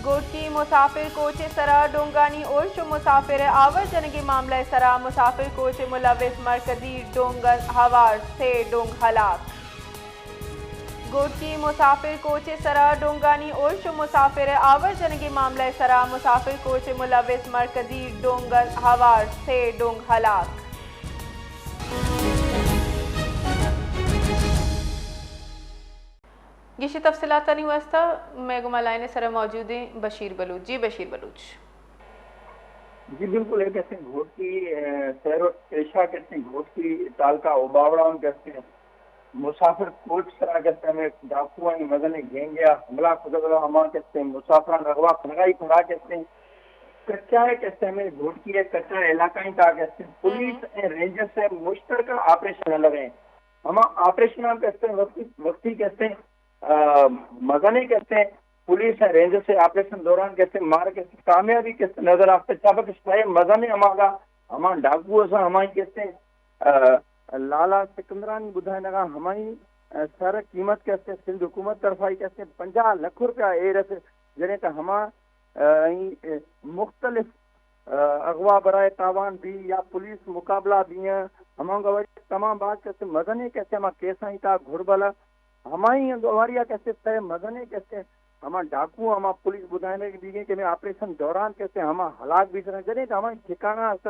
گھوٹکی، مسافر کوچ ءِ سرا ڈونگانی ارش و مسافر ءِ آور جنگ ءِ معاملہ ءِ سرا مسافر کوچ ءِ ملوث مرکزی ڈونگ ءِ ہوار، سے ڈونگ ہلاک۔ گھوٹکی، مسافر کوچ ءِ سرا ڈونگانی ارش و مسافر ءِ آور جنگ ءِ معاملہ ءِ سرا مسافر کوچ ءِ ملوث مرکزی ڈونگ ءِ ہوار، سے ڈونگ ہلاک۔ گیشیں تفصیلاتانی واستہ مئے گوما لائن ءِ سرا موجود ایں بشیر بلوچ۔ جی بشیر بلوچ۔ جی بالکل، اے کسیں گھوٹکی، اے، سیر و پیشہ کسیں گھوٹکی تعلقہ اوباوڑا ہم کسیں مسافر کوچ سرا کسیں ہمیں ڈاکوانی مزنیں گینگے ءَ حملہ کتگ ءُ ہما کسیں مسافراں اغوا کنگا ئی پدا کسیں کچا ءِ کسیں ہمیں گھوٹکی ءِ کچا علاقہ ءِ تہا کسیں پولیس ءُ رینجرز ءِ مشترکہ آپریشن لگے۔ ہما آپریشن ہم کسیں وقتی، وقتی کسیں، آ، مزنیں کسیں پولیس ءُ رینجرز ءِ آپریشن دوران کسیں مارا کسیں کامیابی کسیں نظر آتک، چابک شاید مزنیں ہماگا ہما ڈاکو اساں ہمائی کسیں، آ، لالا سکندرانی بدھائینگا ہمائی، آ، سر قیمت کسیں سندھ حکومت طرفائی کسیں پنجاہ لکھ روپیہ ایر اس جنے کہ ہما، آ، ای، اے، مختلف، آ، اغوا برائے تاوان بی یا پولیس مقابلہ بی ہیں، ہما گواری تمام بات کسیں مزنیں کسیں ہما کیساں تا گھڑبلا ہمائی گواریا کسیں سہ مزنیں کسیں ہما ڈاکو ہما پولیس بدھائینگ بیگیں کہ ہمیں آپریشن دوران کسیں ہما ہلاک بی سریں جنے کہ ہمائی ٹھکانہ است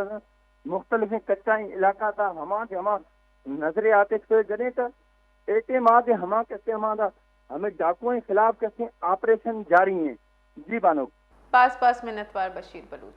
مختلفیں کچائیں علاقہ تا ہما کہ ہما نظر آتک سوئے جنے کہ اے ٹیم آ کہ ہما کسیں ہما دا ہمیں ڈاکوئیں خلاف کسیں آپریشن جاری ہیں۔ جی بانک۔ پاس پاس منتوار بشیر بلوچ۔